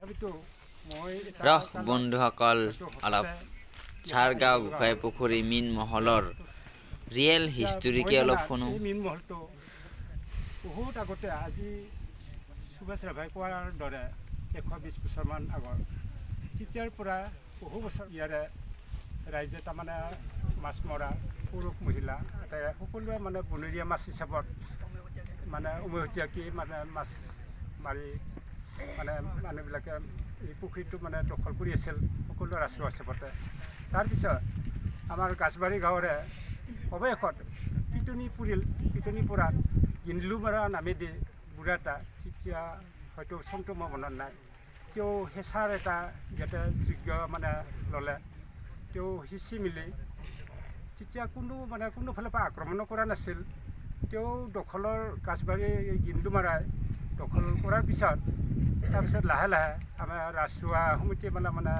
তথাপিতো মই এটা ৰহ কালত বন্ধুসকল, হয়তো অলপ হঠাতে চাৰগাঁও গোসাঁই পুখুৰী মীন মহলৰ ৰিয়েল এতিয়া হিষ্টৰীকে মই অলপ জনাত শুনো। এই মীন মহলটো বহুত আগতে, আজি সুভাষ ৰাভাই কোৱাৰ দৰে 120 বছৰমান আগৰ, তেতিয়াৰ পৰা বহু বছৰ ইয়াৰে ৰাইজে তাৰমানে মাছ মৰা পুৰুষ মহিলা তাতে সকলোৱে মানে বনৰীয়া মাছ হিচাপত মানে উমৈহতীয়াকৈ মানে মাছ মাৰি মানে মানুহবিলাকে এই পুখুৰীটো মানে দখল কৰি আছিল সকলো ৰাজহুৱা হিচাপতে। তাৰপিছত আমাৰ গাছবাৰী গাঁৱৰে অৱশেষত পিটনি পৰিল। পিটনি পৰাত গিন্দলুমাৰা নামেদি বুঢ়া এটা, তেতিয়া হয়তো চনটো মই মনত নাই, তেওঁ হেঁচাৰ এটা ইয়াতে যোগ্য মানে ল'লে। তেওঁ সিঁচি মেলি তেতিয়া কোনো মানে কোনো ফালৰ পৰা আক্ৰমণো কৰা নাছিল। তেওঁ দখলৰ গাছবাৰী গিন্দুমাৰাই দখল কৰাৰ পিছত, তাৰপিছত লাহে লাহে আমাৰ ৰাজহুৱা সমিতি মানে মানে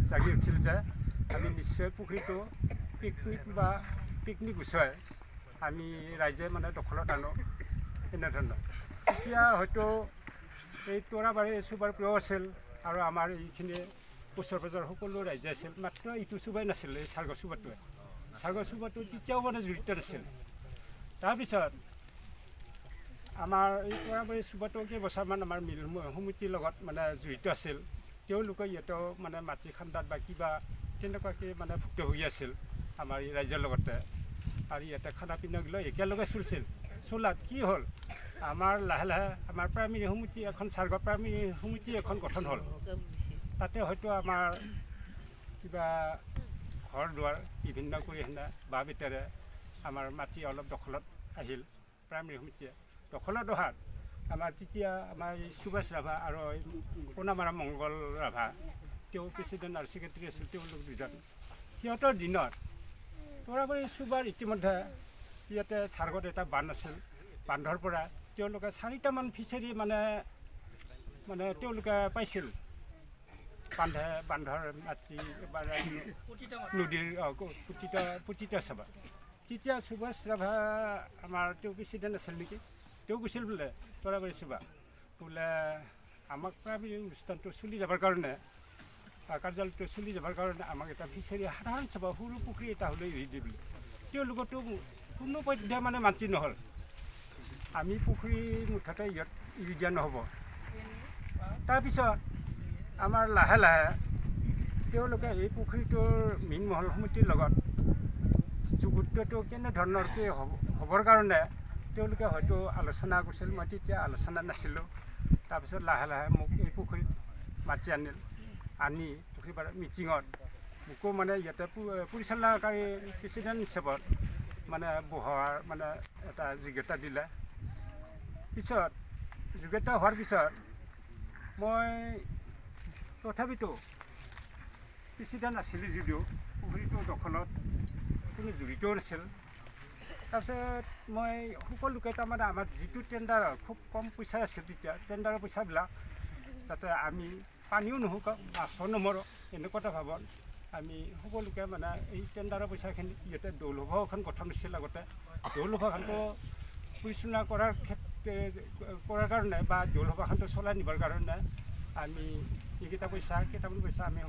জাগি উঠিল যে আমি নিশ্চয় পুখুৰীটো পিকনিক বা পিকনিক গুচুৱাই আমি ৰাইজে মানে দখলত আনো, এনেধৰণৰ। তেতিয়া হয়তো এই তৰাবাৰী চুবাৰ প্ৰিয় আছিল আৰু আমাৰ এইখিনি ওচৰ পাজৰ সকলো ৰাইজে আছিল। মাত্ৰ ইটো চুবাই নাছিল, এই চাৰগাঁও চুবাটোৱে। চাৰগাঁও চুবাটো তেতিয়াও মানে জড়িত নাছিল। তাৰপিছত আমাৰ এই তৰাবাৰী চুবাটো কেইবছৰমান আমাৰ মিল সমিতিৰ লগত মানে জড়িত আছিল। তেওঁলোকে ইয়াতেও মানে মাটি খান্দাত বা কিবা তেনেকুৱাকৈ মানে ভুক্তভোগী আছিল আমাৰ এই ৰাইজৰ লগতে। আৰু ইয়াতে খানা পিনাবিলাক একেলগে চলিছিল। চলাত কি হ'ল, আমাৰ লাহে লাহে আমাৰ প্ৰাইমেৰী সমিতি এখন, চাৰগাঁও প্ৰাইমেৰী সমিতি এখন গঠন হ'ল। তাতে হয়তো আমাৰ কিবা ঘৰ দুৱাৰ বিভিন্ন কৰি সেনে বাঁহ বেতেৰে আমাৰ মাটি অলপ দখলত আহিল। প্ৰাইমেৰী সমিতিয়ে দখলত অহাত আমাৰ তেতিয়া আমাৰ এই সুভাষ ৰাভা আৰু এই কোনামাৰা মংগল ৰাভা, তেওঁ প্ৰেচিডেণ্ট আৰু ছেক্ৰেটাৰী আছিল, তেওঁলোক দুজন, সিহঁতৰ দিনত তৰাবাৰী চুবাৰ ইতিমধ্যে ইয়াতে চাৰগত এটা বান্ধ আছিল। বান্ধৰ পৰা তেওঁলোকে চাৰিটামান ফিচাৰী মানে মানে তেওঁলোকে পাইছিল। বান্ধে বান্ধৰ মাটি বা নদীৰ পুতিত পুতিত চাবা। তেতিয়া সুভাষ ৰাভা আমাৰ তেওঁ প্ৰেচিডেণ্ট আছিল নেকি, তেওঁ কৈছিল বোলে তৰাবাৰী চুবা বোলে আমাক প্ৰাইমেৰী অনুষ্ঠানটো চলি যাবৰ কাৰণে বা কাৰ্যালয়টো চলি যাবৰ কাৰণে আমাক এটা ফিচাৰী, সাধাৰণ চাবা সৰু পুখুৰী এটা হ'লেও এৰি দি বোলে। তেওঁলোকতো কোনো পধ্যে মানে মান্তি নহ'ল। আমি পুখুৰী মুঠতে ইয়াত এৰি দিয়া নহ'ব। তাৰপিছত আমাৰ লাহে লাহে তেওঁলোকে এই পুখুৰীটোৰ মীন মহল সমিতিৰ লগত যোগসূত্ৰটো কেনেধৰণৰকৈ হ'ব হ'বৰ কাৰণে তেওঁলোকে হয়তো আলোচনা কৰিছিল। মই তেতিয়া আলোচনা নাছিলোঁ। তাৰপিছত লাহে লাহে মোক এই পুখুৰীত মাতি আনিল। আনি পুখুৰী পাৰত মিটিঙত মোকো মানে ইয়াতে পৰিচালনাকাৰী প্ৰেচিডেণ্ট হিচাপত মানে বহোৱাৰ মানে এটা যোগ্যতা দিলে। পিছত যোগ্যতা হোৱাৰ পিছত মই তথাপিতো প্ৰেচিডেণ্ট আছিলোঁ যদিও পুখুৰীটোৰ দখলত কোনো জড়িতও নাছিল। তাৰপিছত মই সকলোকে তাৰমানে আমাৰ যিটো টেণ্ডাৰৰ খুব কম পইচা আছিল তেতিয়া, টেণ্ডাৰৰ পইচাবিলাক যাতে আমি পানীও নুশুকাওক, মাছো নমৰক, এনেকুৱা এটা ভাৱত আমি সকলোকে মানে এই টেণ্ডাৰৰ পইচাখিনি ইয়াতে দৌল সভাও এখন গঠন হৈছিল আগতে। দৌল সভাখনটো পৰিচালনা কৰাৰ ক্ষেত্ৰ কৰাৰ কাৰণে বা দৌল সভাখনটো চলাই নিবৰ কাৰণে আমি এইকেইটা পইচা, কেইটামান পইচা আমি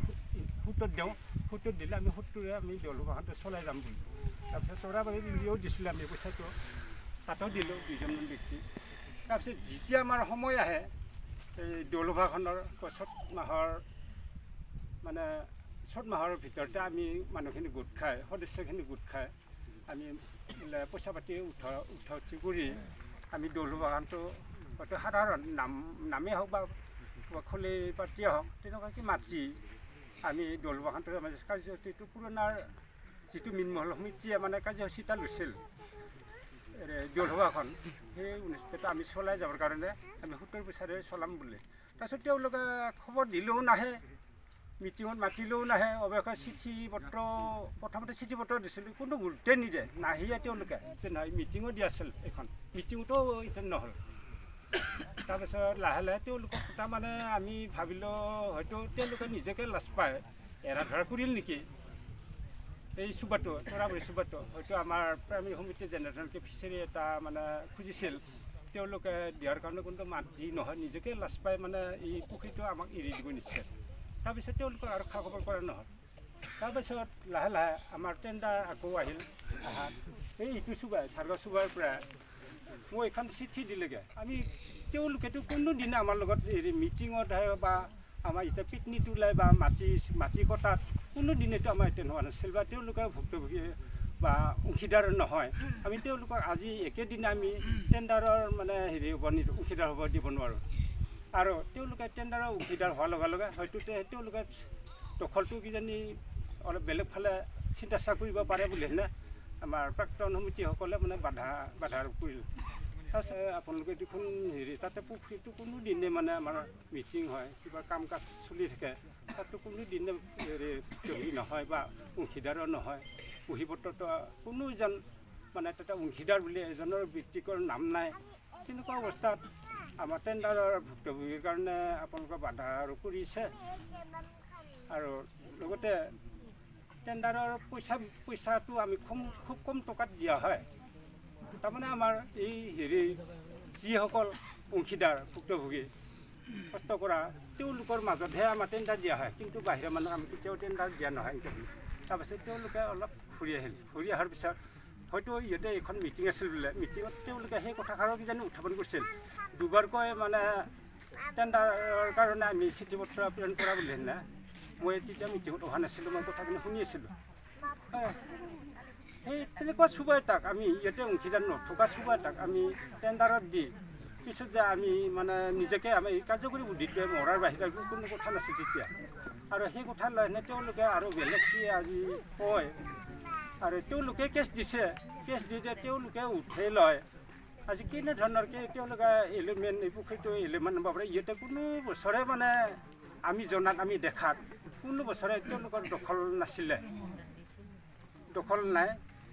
সুতত দিওঁ, সুতত দিলে আমি সুতটোৰে আমি দৌল সভাখনটো চলাই যাম বুলি। তাৰপিছত তৰাবাৰী বুলিও দিছিলোঁ আমি পইচাটো, তাতো দিলোঁ দুজনমান ব্যক্তি। তাৰপিছত যেতিয়া আমাৰ সময় আহে এই দৌল সভাখনৰ, চ'ত মাহৰ মানে চ'ত মাহৰ ভিতৰতে আমি মানুহখিনি গোট খাই, সদস্যখিনি গোট খাই আমি বোলে পইচা পাতি উঠা উঠা উঠি কৰি আমি দৌল সভাখনটো হয়তো সাধাৰণ নাম নামেই হওক বা খলি পাতিয়ে হওক, তেনেকুৱাকৈ মাতি আমি দৌল সভাখনটো আমাৰ কাৰ্যসূচীটো পুৰণাৰ যিটো মীনমহল সমিতিয়ে মানে কাৰ্যসূচী এটা লৈছিল দৌল সভাখন, সেই অনুষ্ঠানটো আমি চলাই যাবৰ কাৰণে আমি সুতৰ পইচাৰে চলাম বুলি। তাৰপিছত তেওঁলোকে খবৰ দিলেও নাহে, মিটিঙত মাতিলেও নাহে। অৱশ্যে চিঠি পত্ৰ, প্ৰথমতে চিঠি পত্ৰ দিছিলোঁ, কোনো গুৰুত্বই নিদিয়ে, নাহিয়ে তেওঁলোকে। নহয়, মিটিঙো দিয়া আছিল, এইখন মিটিঙতো এতিয়া নহ'ল। তাৰপিছত লাহে লাহে তেওঁলোকক তাৰমানে আমি ভাবিলোঁ হয়তো তেওঁলোকে নিজকে লাজ পায় এৰা ধৰা কৰিল নেকি এই চুবাটো, তৰাবাৰী চুবাটো। হয়তো আমাৰ প্ৰাইমেৰী সমিতিয়ে যেনেধৰণকৈ ফিচাৰী এটা মানে খুজিছিল, তেওঁলোকে দিয়াৰ কাৰণে কোনো মাত দি নহয়, নিজকে লাজ পাই মানে এই পুখুৰীটো আমাক এৰি দিব নিশ্চয়। তাৰপিছত তেওঁলোকক আৰু খা খবৰ কৰা নহ'ল। তাৰপিছত লাহে লাহে আমাৰ টেণ্ডাৰ আকৌ আহিল। আহাত এই ইটো চুবা চাৰগাঁও চুবাৰ পৰা মই এখন চিঠি দিলেগৈ। আমি তেওঁলোকেতো কোনোদিনা আমাৰ লগত হেৰি মিটিঙত বা আমাৰ এতিয়া পিকনিক ওলাই বা মাটি মাটি কটাত কোনোদিনেতো আমাৰ এতিয়া হোৱা নাছিল বা তেওঁলোকে ভুক্তভোগী বা অংশীদাৰ নহয়। আমি তেওঁলোকক আজি একেদিনা আমি টেণ্ডাৰৰ মানে হেৰি হ'ব নিদিওঁ, অংশীদাৰ হ'ব দিব নোৱাৰোঁ। আৰু তেওঁলোকে টেণ্ডাৰৰ অংশীদাৰ হোৱাৰ লগে লগে হয়তো তেওঁলোকে দখলটো কিজানি অলপ বেলেগ ফালে চিন্তা চৰ্চা কৰিব পাৰে বুলি হেনে আমাৰ প্ৰাক্তন সমিতিসকলে মানে বাধা বাধা আৰোপ কৰিলে। তাৰপিছত আপোনালোকে দেখোন হেৰি তাতে পুখুৰীটো কোনো দিনে মানে আমাৰ মিটিং হয়, কিবা কাম কাজ চলি থাকে, তাতো কোনো দিনে হেৰি ভুক্তভোগী নহয় বা অংশীদাৰো নহয়। বহীপত্ৰতো কোনো এজন মানে তাতে অংশীদাৰ বুলি এজনৰ ব্যক্তিকৰ নাম নাই। তেনেকুৱা অৱস্থাত আমাৰ টেণ্ডাৰৰ ভুক্তভোগীৰ কাৰণে আপোনালোকে বাধা আৰোপ কৰিছে। আৰু লগতে টেণ্ডাৰৰ পইচাটো আমি খুব কম টকাত দিয়া হয়। তাৰমানে আমাৰ এই হেৰি যিসকল অংশীদাৰ ভুক্তভোগী কষ্ট কৰা তেওঁলোকৰ মাজতহে আমাৰ টেণ্ডাৰ দিয়া হয়, কিন্তু বাহিৰা মানুহ আমি কেতিয়াও টেণ্ডাৰ দিয়া নহয়। তাৰপাছত তেওঁলোকে অলপ ঘূৰি আহিল। ঘূৰি অহাৰ পিছত হয়তো ইহঁতে এখন মিটিং আছিল বোলে, মিটিঙত তেওঁলোকে সেই কথাষাৰো কিজানি উত্থাপন কৰিছিল। দুবাৰকৈ মানে টেণ্ডাৰৰ কাৰণে আমি চিঠি পত্ৰ প্ৰেৰণ কৰা বুলি সেইদিনা মই তেতিয়া মিটিঙত অহা নাছিলোঁ, মই কথাখিনি শুনি আছিলোঁ। সেই তেনেকুৱা চুবা এটাক আমি ইয়াতে অংশীদাৰ নথকা চুবা এটাক আমি টেণ্ডাৰত দি পিছত যে আমি মানে নিজকে আমি কাৰ্যকৰী বুদ্ধিটোৱে মৰাৰ বাহিৰে কোনো কথা নাছিল তেতিয়া। আৰু সেই কথা লৈ তেওঁলোকে আৰু বেলেগ কি আজি কয় আৰু তেওঁলোকে কেছ দিছে, কেছ দি তেওঁলোকে উঠাই লয়। আজি কেনেধৰণৰ তেওঁলোকে এলিমেণ্ট এই পুখুৰীটো এলিমেণ্ট হ'ব পাৰে, ইয়াতে কোনো বছৰে মানে আমি জনাত আমি দেখাত কোনো বছৰে তেওঁলোকৰ দখল নাছিলে, দখল নাই।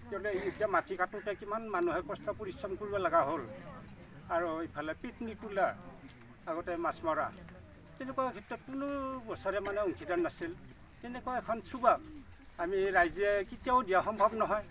তেওঁলোকে এতিয়া মাটি কাটোতে কিমান মানুহে কষ্ট পৰিশ্ৰম কৰিব লগা হ'ল। আৰু ইফালে পিকনিক তোলা আগতে মাছ মৰা তেনেকুৱা ক্ষেত্ৰত কোনো বছৰে মানে অংশীদাৰ নাছিল। তেনেকুৱা এখন চুবাক আমি ৰাইজে কেতিয়াও দিয়া সম্ভৱ নহয়।